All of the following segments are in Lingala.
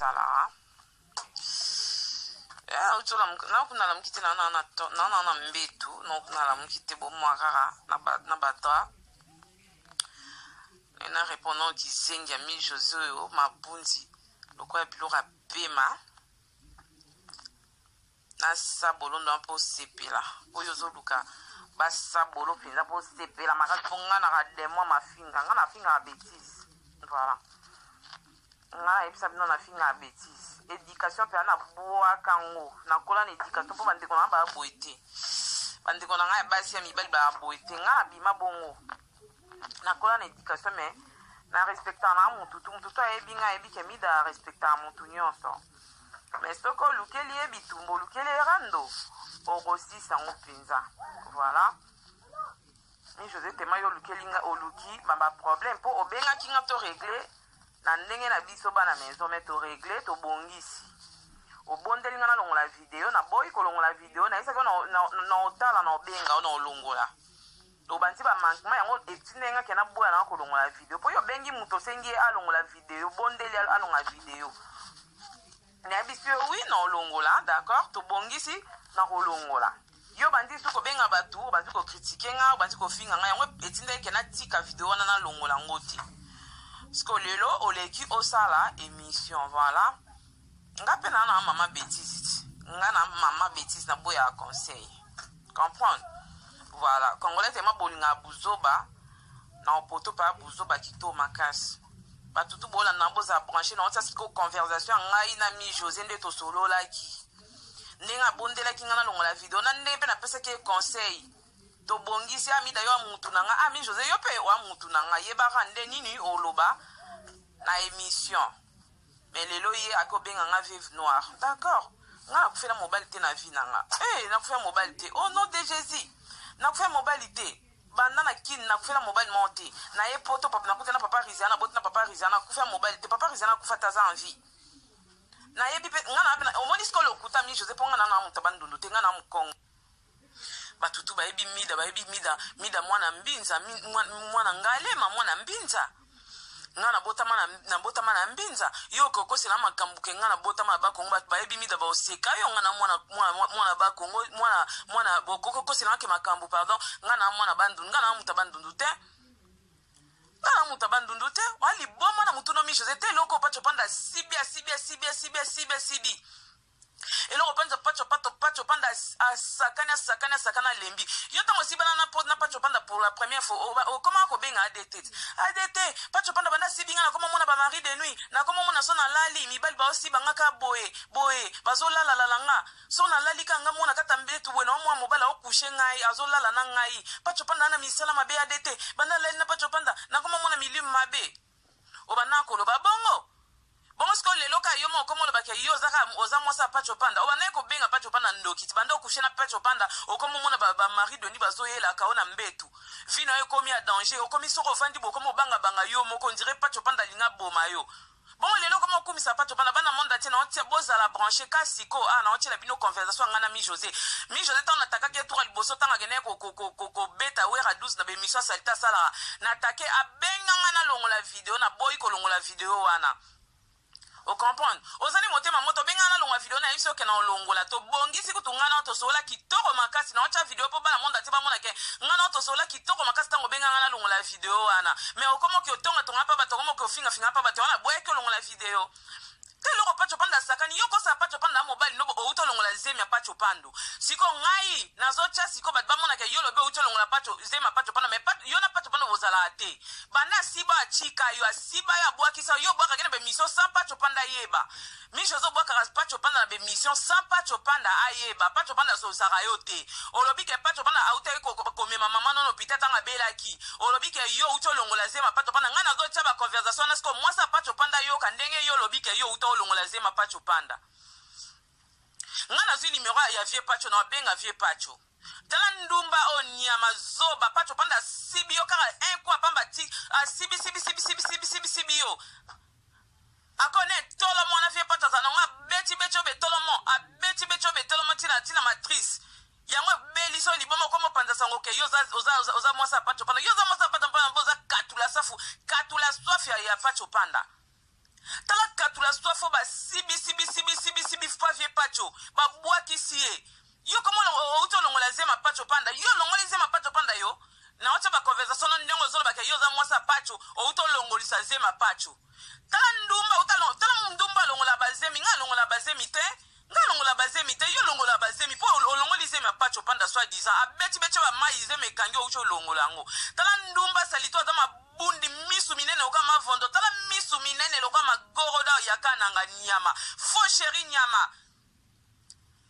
Ezalaka nakunalamuki te, naa na mbetu, nakunalamuki te, bomwa kaka na badra na répondant kizengi ya Mi José oyo mabunzi lokola biloko ya pema nasabolo ndo mpo osepela. Oyo ozoluka basabolo mpenza mpo osepela makasi, mpo nga naka demoi mafinga, nga nafingaka bétise. Voilà, nga nayebisa bino, nafingaka bétise. Éducation mpe nabwaka yango, nakola na éducation, mpo bandeko na nga baya boye te, bandeko na ngai ya basi, ya mibali baya boye te. Nga nabima bongo, nakola na éducation, mais na respectaka na mutu tu. Mutu to ayebi nga, ayebi ke Mida respectaka mutu nyonso, mais soki olukeli ye bitumba, olukeli ye rando, okosisa yango mpenza. Voilà, Mi José Tema, yo olukeli nga, oluki baproblème mpo obengaki nga to régler na ndenge na biso bana maison, mais torégler, tobongisi. Obondeli nga nalongola video, naboyi kolongola video. Nayebisaki na otala, na obenga o na olongola. Obandi bamanquement, yango eti ndenge ake naboya nanga kolongola video, mpo yo obengi moto, osengi ye alongola video, bondeli alongola video. Nayebisi yo: oui, na olongola, d'accord, tobongisi na kolongola. Yo bandi su kobenga bato, obandi kocritiquer nga, obandi kofinga nga, yango etindaki ke natika video wana, nalongola yango te. Parce lelo oleki osala émission. Voilà, nga mpe naa na mama bétise ti, nga na mama bétise, naboyaka conseil, comprendre. Voilà, Congolais tema bolingaka buzoba na opoto mpe buzoba kitoko makasi. Bato tu bolanda, bozala branché na otia sikoyo conversation ya ngai na Mi José, nde tosololaki, ndenge abondelaki ngai nalongola video, na ndenge mpe napesaki ye conseil. Tobongisi. Amida, yo ya mutu na nga, Ami José, yo mpe wa mutu na nga, yebaka nde nini oloba na émission. Mais lelo ye akobenga nga veuve noire. D'accord, nga nakufela mobali te na vie na nga. Hey, nakufela mobali te, au nom de Jésus, nakufela mobali te. Banda na Kini nakufela mobali moko te. Na ye Poto, papa, nakuta na papa Riziana, boti na papa Riziana, akufela mobali te. Papa Riziana akufa te, aza en vie. Nayebi mpe nga na omoni sikoyo lokuta Mi José, mpo nga na na moto Bandundu te, nga na Mokongo. Bato tu bayebi Mida, bayebi Mida, Mida mwana Mbinza, mwana Ngalema, mwana Mbinza. Nga nabotama na Mbinza. Yo okokosela makambo ke nga nabotama na Bakongo. Bato bayebi Mida baoseka yo. Nga na mwana Bakongo, mwana okokosela ke makambo. Pardon, nga na mwana Bandundu, nga na moto Bandundu te, nga na moto Bandundu te. Waliboma na motu no Mi José te. Eloko Pacho Panda asibi, asibi, asibi, asibi, asibi, asibi eloko mpanza. Pacho Pato, Pacho Panda asakani, asakani, asakani, alembi yo. Ntango osibana na Pacho Panda pour la première fois, okomaka kobenga ADT, ADT. Pacho Panda banda asibi nga, nakoma mona bamari de nuit, nakoma mona so nalali, mibali baosiba nga ka boye boye, bazolalalala nga. So nalali ka nga mona kata mbetu boye, na omwa mobali aocoucher ngai, azolala na ngai. Pacho Panda na misala mabe. ADT, banda alali na Pacho Panda, nakoma mona milimu mabe. Obanda koloba bongo bongo. Sikoyo lelo ka yo moko olobaka yo oza mwasi ya Pacho Panda. Obandaki kobenga Pacho Panda ndoki ti banda ocoucher na Pacho Panda, okomi omona bamari de nuit bazoyelaka yo na mbetu. Vie na yo ekomi ya danger, okomi soki ofandi bo, okomi obangabanga yo moko, on dirait Pacho Panda alinga boma yo. Bongo lelo okoma okumisa Pacho Panda. Bana monde atie, naotia, bozala branché. Ka siko a naotiela bino conversation ya ngai na Mi José. Mi José, ntango natakaki ye tour liboso, ntango akendeki kobeta Wera 12 na bémission asalite asalaka, natake, abenganga nalongola video, naboyi kolongola video wana. Ocomprendre, ozali motema moto. Obengana nalongwa video na yebi oke na olongola. Tobongisi kutu, ngai na tosola kitoko makasi. Na otya video mpo bana monde te bamona ke ngai na tosola kitoko makasi. Ntango obenganga nalongola video wana, mais okomoki otongatonga mpa bato, okomoki ofingafinga mpa bato wana, boyaki olongola video te. Eloko Pacho Panda asakani, yo kosala Pacho Panda ya mobali no, outi olongola zemi ya Pacho Pando. Siko ngai nazotya siko bato bamonaka yo lobi outi olongola Pacho, zemi ya Pacho Panda, mais yo na Pacho Panda bozalaka te. Banda asiba, atika yo, asiba yo, abwakisa yo, obwakaki na bémission sans Pacho Panda ayeba. Miso ozobwakaka Pacho Panda na bémission sans Pacho Panda ayeba. Pacho Panda azozaka yo te. Olobi ke Pacho Panda autaki komema mama nono hôpital ntango abelaki. Olobi ke yo outi olongola zema Pacho Panda. Ngai nazotya baconversation wana siko mwasi ya Pacho Panda ayoka ndenge yo olobi ke yo outa olongola zema Pacho Panda. Ngai nazwi numero ya vieux Pacho, na abenga vieux Pacho. Tala ndumba oyo, nyama zoba. Pacho Panda asibi yo kaka un coup apamba ti asibi, sibi, sibi, sibi, sibi, sibi, sibi yo. Akone tolo mwana vieux Pacho aza nango, abeti beti oyo betolomo, abeti beti oyo betolomo ntina ntina matrice yango ebeli so liboma. Okoma opanza sango ke yo oza mwasi ya Pacho Panda. Yo oza mwasi ya Pacho Panda mpo oza katula safu, katula soif ya Pacho Panda. Tala katula soif oyo. Basibi sibi sibi sibi sibi fa vie Pacho babwakisi ye. Yo koma outi olongola zema Pacho Panda, yo olongoli zema Pacho Panda yo naotya baconversation no ndenge ozoloba ke yo oza mwasi ya Pacho, outi olongolisa zema Pacho. Tala ndumba, tala ndumba alongola bazemi, nga alongola bazemi te, nga alongola bazemi te, yo olongola bazemi mpo olongoli zemi ya Pacho Panda soi disant abeti beti ba mai zemi ekangi, outi olongola yango. Tala ndumba salito aza mabundi misu minene lokola mavondo, tala misu minene lokola magoroda yaka nanga nyama faux chéri nyama.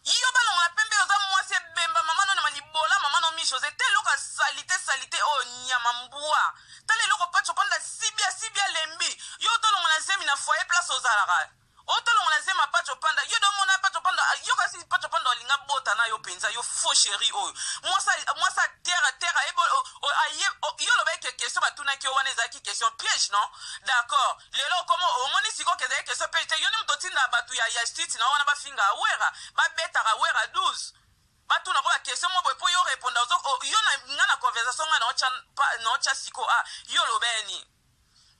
Yo balongola pembe, oza mwasi ebemba mama no na malibola mama no mi José te eloko salite salite oyo nyama mbwa. Tala eloko Pacho Panda sibi asibi alembi yo otolongola zemi na foyer place ozalaka otolongola zemi ya Pacho Panda yo domona Pacho Panda yo kasi Pacho Panda olinga bota na yo mpenza yo faux chéri oyo mwasa terre terre ayebo aye yo loba eke question batunaki yo wana ezalaki question piège non d'accord. Lelo okomo omoni sikoyo ke ezalaki question piège te, yo nde moto otinda bato ya site na wana bafinga Wera, babetaka Wera 12 batuna ko ba question mo boye mpo yo répondre yo na nga na conversation nga naotya sikoyo ah yo lobeni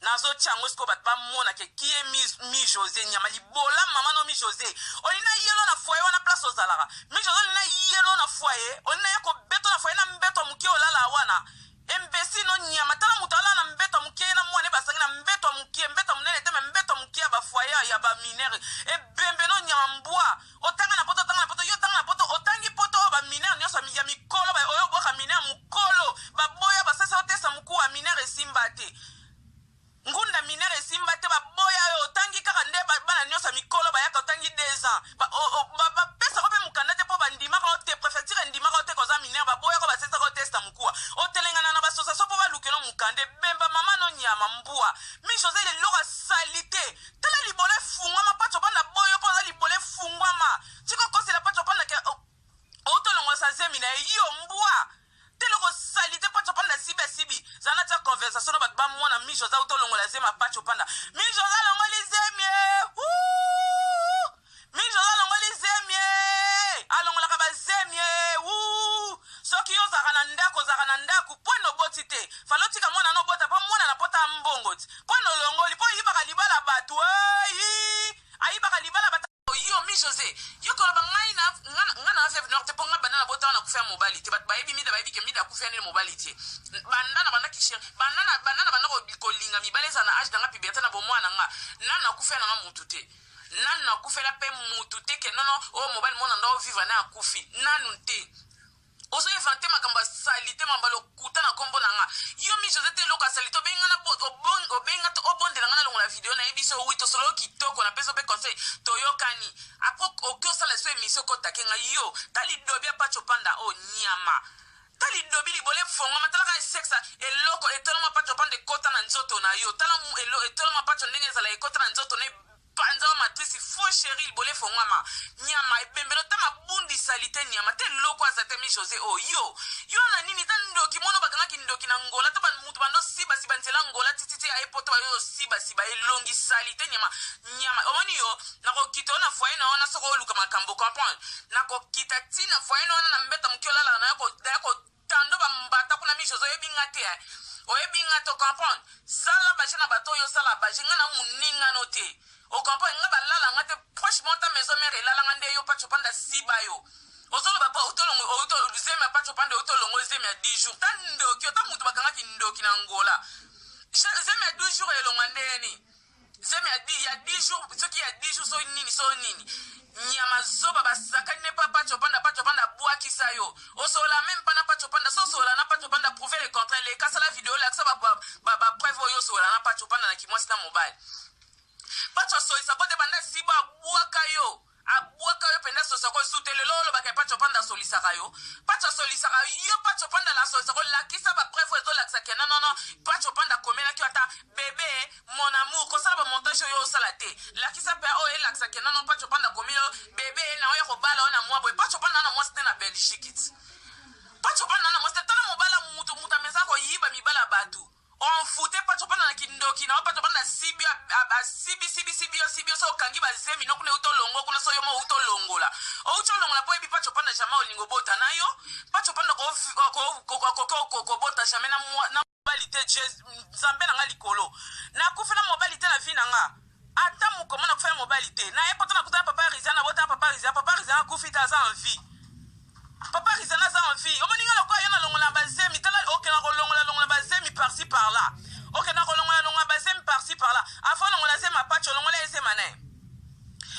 nazotya yango sikoyo bato bamona ke kie mi José nyama libola mama no mi José olina yelo na foyer wana place ozalaka mi José olina yelo na foyer olina ye kobeto na foyer na mbeto moke olala wana imbécile no nyama. Tala moto alala na mbeto ya moke na mwana basangi na mbeto ya moke, mbeto ya monene te me mbeto ya moke ya bafoyer ya baminere ebembe no nyama mbwa. Otanga na poto, otanga na poto, yo otanga na poto, otangi poto oyo baminere nyonso ya mikolo oyo obwaka minere mokolo baboya basalisa otesa mokuwa minere esimba te, ngunda minere esimba te, baboya oyo otangi kaka nde bana nyonso ya mikolo bayaka otangi 2 ans bapesaka mpe mokanda te mpo bandimaka o te, préfecture endimaka o te koza minere, baboyaka basalisaka otesta mokuwa otelengana na basociation mpo balukelo mokanda ebemba mama no nyama mbwa. Mi José eloko asali te, tala libolo efungwama Pacho Panda boyo mpo oza libolo efungwama tika okosela Pacho Panda ke otolongosa zemi na ye yo mbwa te eloko sali te. Pacho Panda sibi asibi zala na tia conversation na bato bamona mi José autolongola zemi ya Pacho Panda. Mi José alongoli zemi, mi José alongoli zemi, alongolaka bazemi. Soki yo ozalaka na ndako, ozalaka na ndako mpo ene oboti te, fale otika mwana na obota mpo mwana na pota mbongo ti mpo ene olongoli mpo oyibaka libala bato ei ayibaka libala bato. Yo mi José yo koloba ngai nga na veuve noire te mpo nga banda na botanga na kufa ya mobali te. Bato bayebi mida, bayebi ke mida akufi ya nini mobali te. Banda na bandaki chéri, banda na banda kolinga mibali eza na age nanga puberté na bomwana nga nanu nakufela nanga mutu te, nanu nakufela mpe mutu te ke nono oyo mobali mona ndo ovivre na akufi nanu te. Ozo invente makambo ya salite, makambo ya lokuta na nkombo na nga. Yo mi José te eloko ya salite obenga na obenga obondela nga nalongola video nayebi so wi tosolo kitoko napesa mpe conseil toyokani apres oki osala so émission okotake nga yo ta lidobi ya Pacho Panda oyo nyama ta lidobi libolo efongwama talaka sexe eloko etolama Pacho Panda ekota na nzoto na yo tala etolama Pacho ndenge ezala ekota na nzoto na panza wa matrice faux chéri libolo efongwama nyama ebembelo ta mabundi salite nyama te eloko aza te mi José oyo yo yo na nini ta ndoki mwana bakangaki ndoki na Ngola to mutu bando sibasiba nzela Ngola tititi aye poto bayo sibasiba elongi salite nyama nyama. Omoni yo nakokita yo na foyer na wana soki oluka makambo comprendre nakokita ti na foyer na wana na mbeta moke olalaka na yo tando bambata kuna. Mi José oyebi nga te, oyebi nga te, comprendre sala baje na bato oyo osala baje nga na moningano te, ocomprendre nga balala nga te prochement ta maison mère elalanga nde yo Pacho Panda siba yo ozoloba mpo zemi ya Pacho Panda outolongo zemi ya 10 jours ta ndoki ota moto bakangaki ndoki na Ngola zemi ya 12 jours elongwa ndeni zemi ya 10 jours soki ya 10 jours so nini so nini nyama zoba basakani ne pa Pacho Panda. Pacho Panda abwakisa yo osola même pa na Pacho Panda so osola na Pacho Panda, prouver le contraire lekasala video olakisa bapreuve oyo osola na Pacho Panda na kimwasi na mobali. Pacho asolisa ko te banda sibo abwaka yo, abwaka yo mpenza asolisaka yo te. Lelo olobaka Pacho Panda asolisaka yo, Pacho asolisaka yo, Pacho Panda la asolisaka yo, lakisa bapreuve oyo ezolakisa ke non, Pacho Panda akomelaki yo ata bébé mon amour. Kosala bamontage oyo osala te, lakisa mpe oyo elakisa ke non, Pacho Panda akomi yo bébé na oyo kobala oyo na mwa boye. Pacho Panda na mwasi te na Belgique ti Pacho Panda na mwasi te. Tala mobala mutu mutu ameza koyiba mibala bato omfute Pacho Panda na kindoki na yo. Pacho Panda asibi asibi sibi sibi yo sibi yo so okangi bazemi no kuna euta olongo kuna so yo mo outa olongola outi olongola mpo oyebi Pacho Panda jamais olingo obota na yo. Pacho Panda kobota jamais na mobali te. Nzambe na nga likolo nakufi na mobali te na vie na nga. Ata mokolo moko nakufela mobali te. Naye poto nakutana papa Rizana, abota papa Rizana, papa Rizana akufi te aza en vie. Papa Rizana aza en vie. Omoni nga lokola yo nalongola ba zemi, tala okenda kolongola longola ba zemi par ci par là. Okenda kolongola longola ba zemi par ci par là. Avant longola zemi ya Patsho, longola ye zemi ya nani?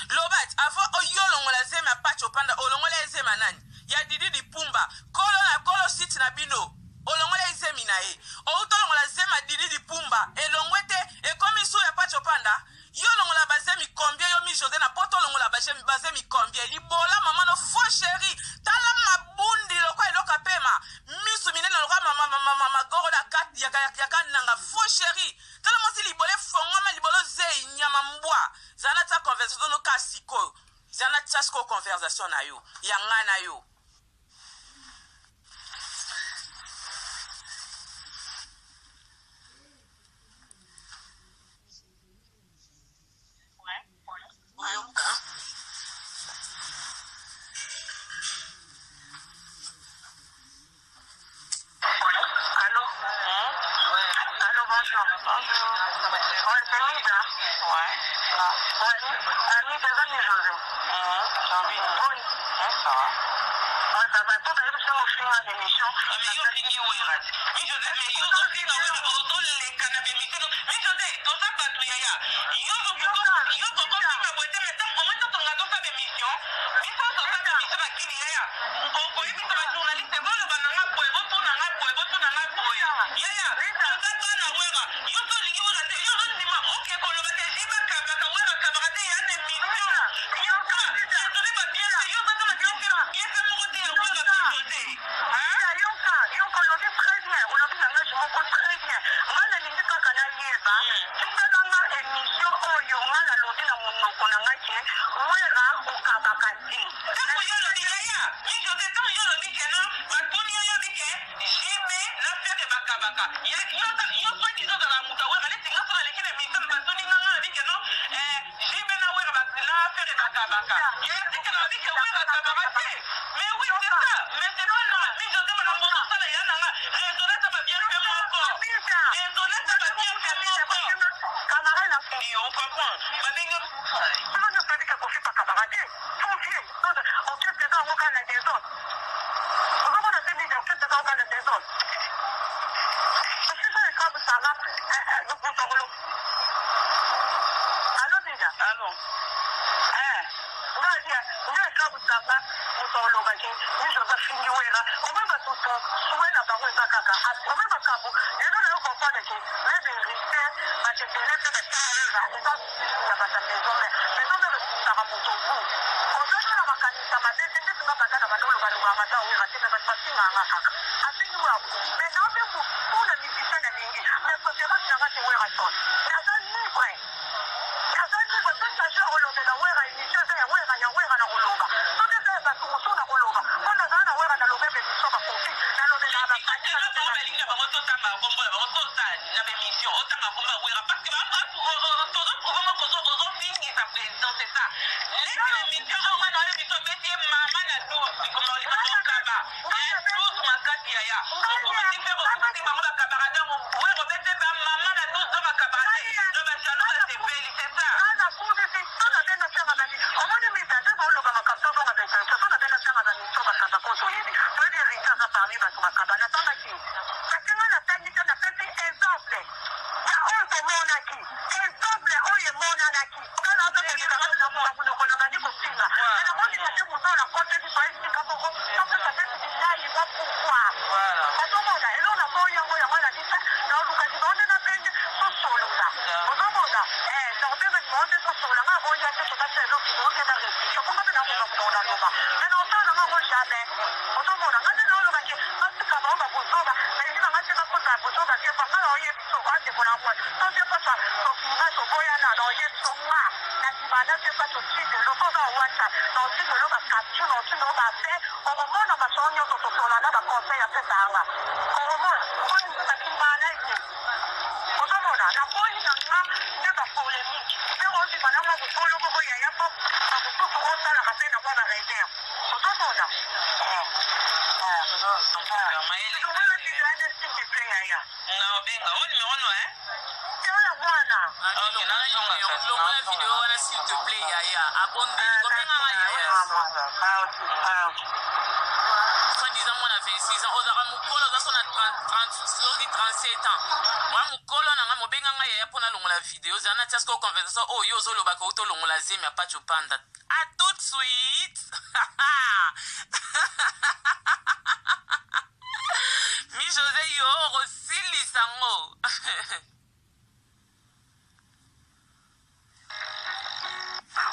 Loba ti avant yo olongola zemi ya Patsho Panda, olongola ye zemi ya nani? Ya Didi Dipumba, kolo na kolo site na bino. Olongola ye zemi na ye. Owuti olongola zemi ya Didi Dipumba elongwe te ekomi sous ya Patsho Panda? Yo olongola ba zemi combien yo mi Jose na poto olongola ba ba zemi combien? Libola maman no faux cherie tala mabundi lokola eloko ya pema misu minene lokola ma ma ma ma magorodo ya ka ya ya kananga faux cherie tala mwasi libolo efongwama libolo zeyi nyama mbwa zala na tia conversation no ka sikoyo zala na tia sikoyo conversation na yo ya nga na yo. Oyoka. Allô Hmm? Ouais. Allô, bonjour. Bonjour. Ouais, c'est Mida. Ouais. Ah. Ouais, Mida, eza mi José. Jean-Bino. Oui. Hein, ça va. Ouais, ça va. Toi, t'as vu ça, mon film à l'émission. Ah, mais yo ofingi Wera te. Mi José, mais yo ozofinga Wera, ozoleka na b'emission. Mi José, toza bato yaya. Yo Yoka, yo Mida. okofinga boye te, mais tango omoni totonga tosala b'emission, biso tosala b'emission bakili yaya. Okoyebisa ba journaliste boloba na nga boye, botuna nga boye, botuna nga boye. Mida. Yaya, Mida. toza bana Wera. Yo so olingi Wera te, yo ozondima oke koloba te, JB akabaka, Wera akabaka te, ya na émission. Mida. Yoka, Yoka, Mida. raisonne ba bien Mida. te, yo oza na bien te, Yoka. bien te moko te ya Wera Yoka. mi José. Hein? Mida, yoka. Yoka, olobi très bien. Olobi langage moko très bien. Nga nalingi kaka nayeba. Tikala nga émission oyo nga nalobi na monoko na ngai ke Wera okabaka te. Ntango yo olobi yaya, mi José, ntango yo olobi ke non, batuni yo yobi ke JB na Ferre bakabaka. Ya yo yo soit disant ozala moto ya Wera neti nga so naleki na émission batuni nga nga nalobi ke non, eh, JB na Wera ba na Ferre bakabaka. Mida, Ya tika nalobi ke Mida, Wera akabaka te. Mais oui, c'est yoka. ça. Mais c'est pas normal. Mi José makambo Yoka. ozosala ya na nga, raisonne ata ba bienfait Yoka, moko. Mida. Raisonne ata ba bienfait Mida, moko. camarade na Yo comprends. Babengi Biso nyonso toyebi ke Koffi akabaka te. Faux vieux. Orchestre eza yango kaka na desordre. Ozomona te Mida, orchestre eza yango kaka na desordre. Parce que ça ekabusaka moto akolo. Allo Mida. Allo. Eh, nga dia nga ekabusaka moto akoloba ke miso aza fingi Wera. Omoi bato to suwe na bango eza kaka. Omoi makambo lelo na yo comprendre ke même héritier bato ebele mpe batia Wera eza ya bato ya maison mère. Maison mère esukisaka moto bu. Ozali na makanisa mabe te ndeti nga banda na banda olobalobaka ata Wera te, mais bato bafingaka kaka. Afingi Wera mais na mpe mpona musicien nalingi mais préférence na nga te Wera son. Naza libre. Naza libre soki changer kolobela Wera émission eza ya Wera ya Wera na koloba. Soki eza ya bato mosusu na koloba. Mpo nazala na Wera naloba ebe émission bakofi nalobelaka bafandi Lelo bango nalobela balingi na bango totanga kombo na bango tosala na b'émission otanga kombo ya Wera parce que tozoprouve moko ozofingisa président, c'est ça. Neti na émission oyo nga na oyo biso obeti ye mama na 12 likomba likambo okaba ya 12 makasi yaya okumisi mpe okumisi bango bakabaka donc Wera obeti ye bamama na 12 donc akabaka te donc bajaloux basepeli, c'est ça. Nga nakumbisi so na bino tianga bami omoni Mida nde baoloba makambo tozonga betension so na bino tianga bamiso bakaba ko toyebi toyebi héritier aza parmi bato bakaba natangaki kasi nga natangi te napesi exemple ya oyo tomonaki exemple oyo emonanaki kana monoko na bandi kofinga me namoninga te moto oyo nakoteli baesika moko topesa mpe bilayi mwa pourquoi Voilà. ozomona eloko na boyi yango yango alakisa naoluka nimero nde nabenge tosolola ozomona nakobenga nimero nde tosolola nga boya te tobasa eloko nimero nde na restriction mpo nga mpe nakoka monoko naloba me naosala nanga ngo jamais ozomona nga nde naolobaki batika bango bakozoba nalingi nanga te bakota bozoba te pa nga naoyebi so andeko na mwa to te mpasa tokima toboyana naoyebi so nga na nsima na te mpa totindelo soza whatsapp naotindelo bacapture naotindelo bape okomona masolo nyonso tosola na baconseil apesanga okomona oyo nde bakimana ye ozomona naboyi na nga nde bapolémique nde ondima na mwa mokolo moko yaya mpo bamosusu osalaka mpe na mwa baréserve ozomona. Mayele. Wana ane s'il te plaît yaya. Na obenga o numéro no, hein? Te oyo mwana. Ok, nazonga kasi. Longola video wana, s'il te plaît, yaya. Abondeli, kobenganga yaya. Soi-disant mwana 26 ans, ozalaka mokolo, oza so na 30, soki 37 ans, wa mokolo na nga, mobenganga yaya mpo nalongola video. Ozala na tia sikoyo conversation oyo yo ozolobaka outi olongola zemi ya Pacho Panda. À tout de suite. Mi José, yo okosilisa ngo.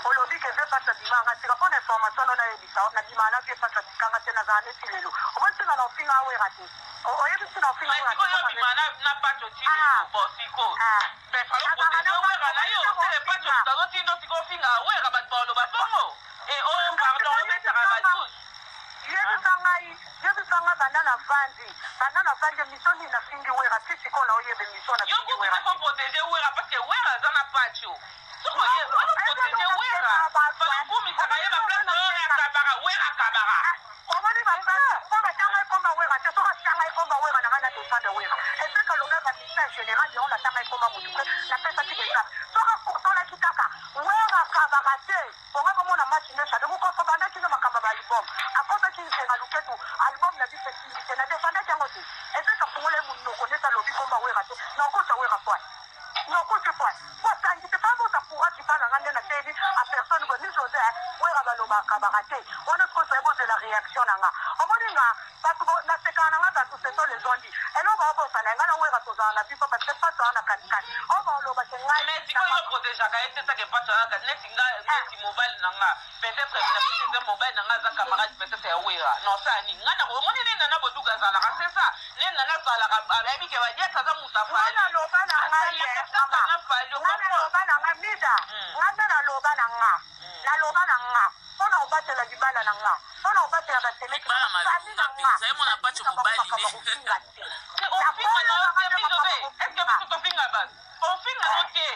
Olobi ke ve Pasi abimanga tika. Mpo na information no, nayebisa, nabimaka na vie Pasi atikanga te. Nazala neti lelo, omoni ntina na ofinga awera te. Oyebi ntina ofinga Mais sikoyo obima na Pacho ti lelo. Bon, siko mais falo protéger Wera na yo tele. Pacho moto azotinda siko ofinga Wera, bato baloba bongo e oyo, pardon, obetaka badouche. Yebisa ngai, yebisa ngai, banda na vandi, émission nini nafingi Wera? Ti sikoyo na oyeba émission yo nafingi kutu Wera. Te, faut protéger Wera parce que Wera aza na Pacho. Soko ye falo protéger Wera, falo kumisaka ye baplace oyo akabaka, Wera akabaka. Omoni bapasi mpo batanga ekomba Wera te. Soki atanga ekomba Wera na ngai, na defendre Wera. Eseka longa bamisa général yango, natanga ekomba motu te, napesaki exemple. Soki akotolaki kaka Wera akabaka te, bonga bomona match nde chade mokoso bandaki no makambo ya baalbum. Akotaki nzenga luketu, album na biso esimbi te, na defendaki yango te. Eseka fungola ye monoko neti alobi komba Wera te, nakosa Wera poa, nakosi poa po atangi te. Fa boza courage mpa na nga nde natebi a personne boye. Mi José, Wera balobaka baka te wana. Sikoyo toye bozela réaction na nga. Omoni nga bato nasekaka na nga, bato ce sont les ondi eloko baobosana nga na Wera tozala na biso parce que Paso aza na katikati oyo baolobake ngai. Mais sikoyo yo protégeaka ye te, sake Pacho azaka neti nga, neti mobali na nga. Peut-être na biso eza mobali na nga aza camarade peut-être ya Wera. Non, sani nga na omoni nde Nana Boduka azalaka, c'est ça, nde Nana azalaka, ayebi ke badiata aza mutu Nga naloba na ngai ye, mama, nga naloba na nga Mida, nga nde naloba na nga, naloba na nga mpo na kobatela libala na nga, mpo na kobatela basemeki. Libala malunga mpenza, ye mona Pacho mobali ne. Kofinga te. Ofinga na yo te, biso te. Est ce que biso tofinga bato? Ofinga no te,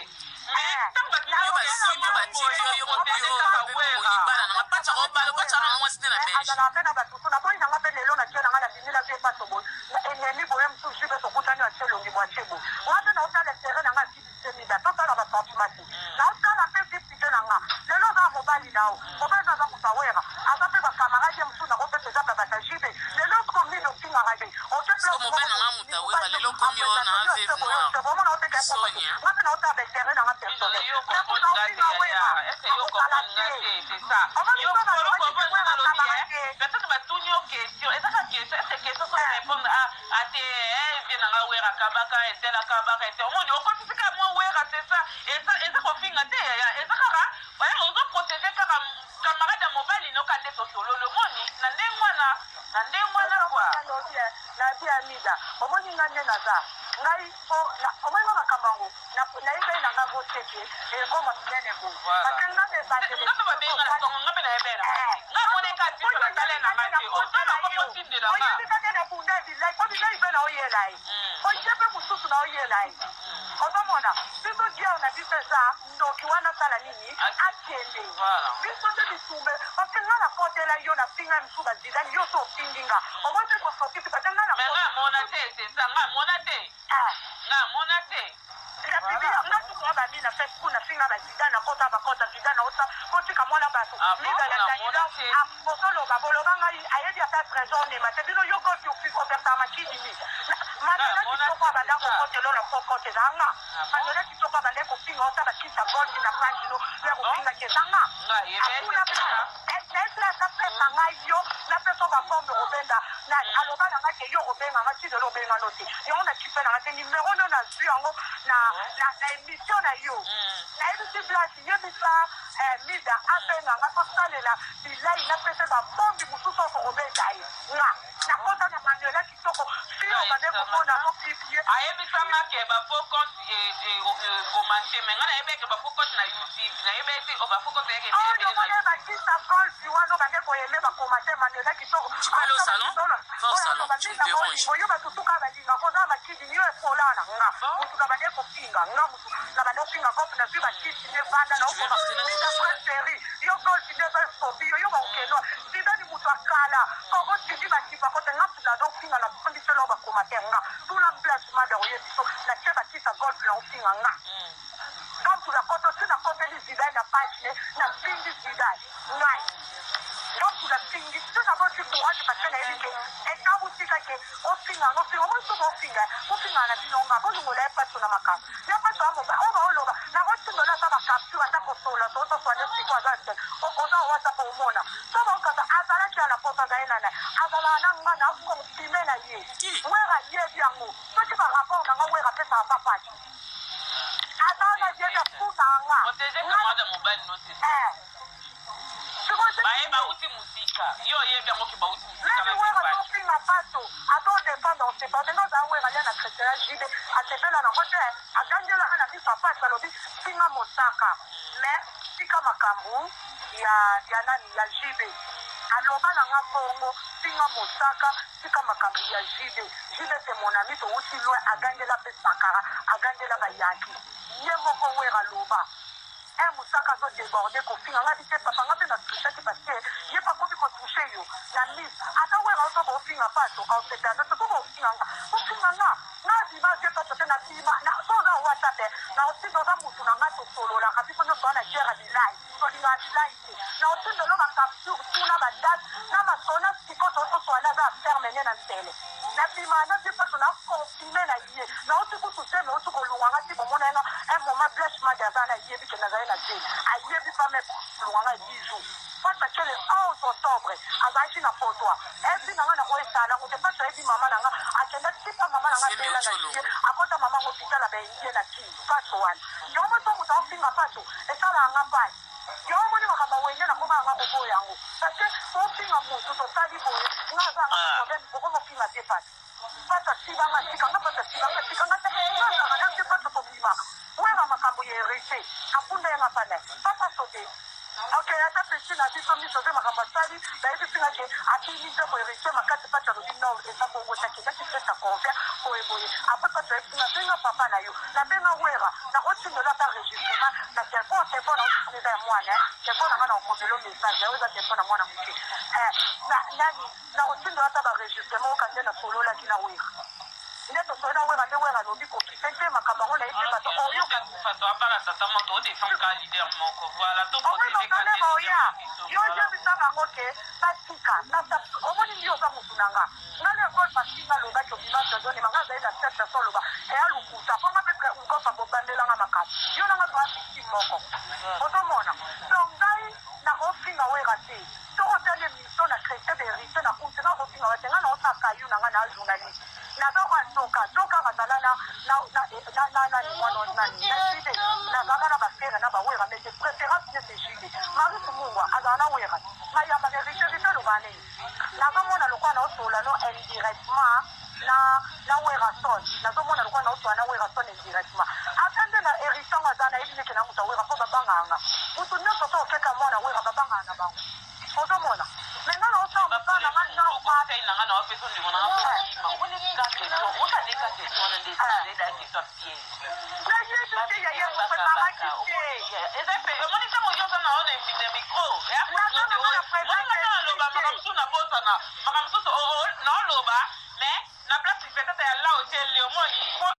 mais ntango bato Yo basimbi yo, batindi yo, yo moko yo libala nanga Pacho akobala. Pacho ana mwasi te na Belge. Azalaka mpe na basusu. Naboyi nanga mpe lelo natie nanga, nabimi na vie Paso boye, enemi boye mosusu mpe tokutani, atie elongi bo, atie boye. Nga mpe naotala intérêt nanga vie mida, tosala basentiment te. Naotala mpe vie privée na nga. Lelo oza mobali na yo, mobali aza moto awera, aza mpe bacamarade ye mosusu. Nakopesa eza mpe batagide lelo komi ofingaka te. Siko mobali na nga moto awera, lelo komi oyo na veuve noire. Sonia. Nga mpe naotala baintérêt nanga personnel. Yo comprendre nga te, yaya. Est-ce yo comprendre nga te? C'est ça, yo comprendre nga. Nalobi peut-être batuni yo question, ezaka question. Est ce question so répondre a te vie na nga Wera kabaka etela, kabaka ete omoni okotisi kaka mwa Wera, c'est ça. Eza kofinga te, yaya, eza kaka ozoprotéger kaka camarade ya mobali noka nde tosololo. Omoni na ndenge wana, na ndenge wana kua. Nabi ya Mida, omoni nga nde naza ngai po omoni nga makambo yango nayebeli na nga boteke ekoma minene boye parce que nga Nga mpe babenga na tongo, nga mpe nayebela nga moneka biso natale na nga te, otala komi otindela nga. Oyebi kaka na bunda bilai po bilai mpe na oyela ye, oye mpe mosusu na oyela ye. Ozomona biso diao na biso eza ndoki wana, asala nini, akende. Biso nde bitumbe parce que nga nakotela yo, nafinga mosusu bazidani, yo so ofingi nga, omoi mpe kosokisi parce que nga Mais nga mona te, c'est ça, nga mona te, nga mona te. Nga tukoa bami na Facebook, nafinga bazidane, nakota bakota Zidane, ota kotika mwana bato. Mida na Danila bozoloba, boloba ngai ayebi ata trésor ndema te. Bino yo gosi overtaka makidimi. Mandela kitoko abanda kokotelo na kokote ezanga. Mandela kitoko abanda kofinga, ota bakisa golfi na page no ya kofingaki ezanga. Naeplasa pesa ngai yo, napesa bafombe kobenda. Aloba na ngai ke yo kobenga nga ti lelo, obengano te. Yango na kipe na nga te, numero no nazwi yango na émission na yo. Nayebisi Blasi, yebisa Mida abenga nga, tosalela bilai, napesa babombi mosusu oko kobeta ye. Nga nakota na Manuela kitoko fio bande komona azopiblie. Ayebisanga ke bafaux compte commenter, mais nga nayebi eke bafaux compte na YouTube, nayebi ete bafaux compte eyeke. Oyo mona bakisa golfi wana, bande koyeme bakomate Manuela kitoko. Tu peux aller au salon? Va au salon, tu me déranges. Oyo batutuka balinga koza makidi yo epola na nga mutu na bande kofinga nga, mutu na bande kofinga golf, nazwi bakisi nde vanda na Si tu veux rester là, okoma préféré yo golf nde eza esobi yo, yo bakokendwa sidani moto akala koko tindi bakipa kote nga mutu nazofinga na bondiselo bakoma te. Nga tuna place mada oyebi so natie bakisa golf na ofinga nga nga mutu nakoto ti nakota. page ne nafingi Zidane ngai. Donc nafingi te, naboti courage parce que nayebi ke etabutika ke ofinga ngo, ofinga omoni soki ofinga, bofingana na bino, nga bolongola ye paso na makambo ya paso ya moba oyo baoloba. Nakotindola ata bacapture, ata kosola totoswane siko aza te, oza WhatsApp, omona so baokata azalaki ya na poso, azali nana, azalaka na nga na confirme na ye. Wera yebi yango, soki barapport na nga Wera apesaka papaki, aza na yebi afuta nga. Protéger camarade mobali no, c'est ça. Baye bauti mosika, yo oyebi yango ke bauti mosika. Même Wera tofinga paso, atodefendre, osepate nga aza Wera lia na Christian Jibe, asepela nango te, agangelaka na biso apasi, alobi finga mosaka mais tika makambo ya nani, ya Jibe. Aloba na nga bongo: finga mosaka, tika makambo ya Jibe. Jibe c'est mon ami, touti loin. Agangela mpe Sakara, agangela bayaki ye moko. Wera aloba un mosaka azodéborde kofinga nga bi te, papa nga mpe natouchaki parce que ye mpe akomi kotouche yo na mise. Ata Wera ozo bofinga paso, aosepela te, to bofinga nga, bofinga nga, nabima te paso te, nabima so oza WhatsApp na otinda, oza mutu na nga, tosololaka biso nyonso wana, gere bilai, tolingaka bilai te. Na otindelo bacapture tuna badate na masona siko totoswana, aza ferme nde na nsele, nabima na vie paso na confirme na ye. Nauti kutu te, me outi kolungwanga ti bomona yenga un moment Blaise Madi aza na ayebi ke nazali na zeli, ayebi pa me kolungwanga 10 jours face ake le 11 octobre azalaki na potoi ebi na nga na koyesala yango te. Face ayebi mama na nga akenda tipa mama na nga abela na ye, akota mama ngo hôpital abaindie na kini. Face wana yango mo to moto aofinga paso, esalaka nga mpasi. Yango moni makambo awenge nakoma yanga koboya yango parce que ofinga motu tosali boye, nga aza nga problème, okomofinga te. Pasi pasi asibanga tikanga, pasi asibanga tikanga te, nga azalaka na te. Pasi tobimaka Wera makambo ya héritier akunda yenga pane papa sote. Ok, ata pesi na biso miso te, makambo asali nayebi singa ke abimi nzembo héritier makasi. Pasi alobi non, eza bongo te, akendaki pesa convert boye boye. Après pasi ayebi singa, benga papa na yo, nabenga Wera, nakotindola ata enregistrement na telefone. Telefone na eza ya mwana, telefone nanga na okomelo message oyo eza telefone na mwana moke nani, nakotindola ata baenregistrement oka nde nasololaki na Wera, nde tosoli na Wera, nde Wera alobi kokise te makambo yango nayebi te bato oyoka. Abala tata moto odefend ka leader moko, voilà, to protéger ka oya yo yebisa bango ke batika. Omoni ndi oza motu na nga, nga le golf asinga alobaki obima todonema, nga azali na sete so oloba eya lukuta mponga mpe golf abobandelanga makambo yo nanga toa victime moko, ozomona. Donc ngai nakofinga Wera te, soko otali émission na Christian Berite na kuti, nga kofinga wa te, nga naosala kayu na nga na journaliste, naza kwa zoka zoka bazala na nani mwana nani na Jide, nazalaka na bafere na bawera, mais de préférence nde Jide Maris Mungwa azala na Wera, mayambaka héritier rite oloba nini. Nazomona lokola naosola no indirectement na Werason, nazomona lokola naosola na Werason indirectement, ata nde na héritier ngo aza nayebi neke na moto awera mpo babanganga moto nyonso so okeka mwana Wera, babangaka na bango, ozomona. Mais nga naosala mosala na nga normal. Conseil na nga na wapesa ndeko na nga, omoneka question, okaleka question wana nde eza question piège. Nayebi te yaya, kopreparaki te. Eza mpe omoni ntango nyonso na ona na micro naloba makambo mosusu, nabosana makambo mosusu naoloba, mais na place peut-être ya la otie omoni.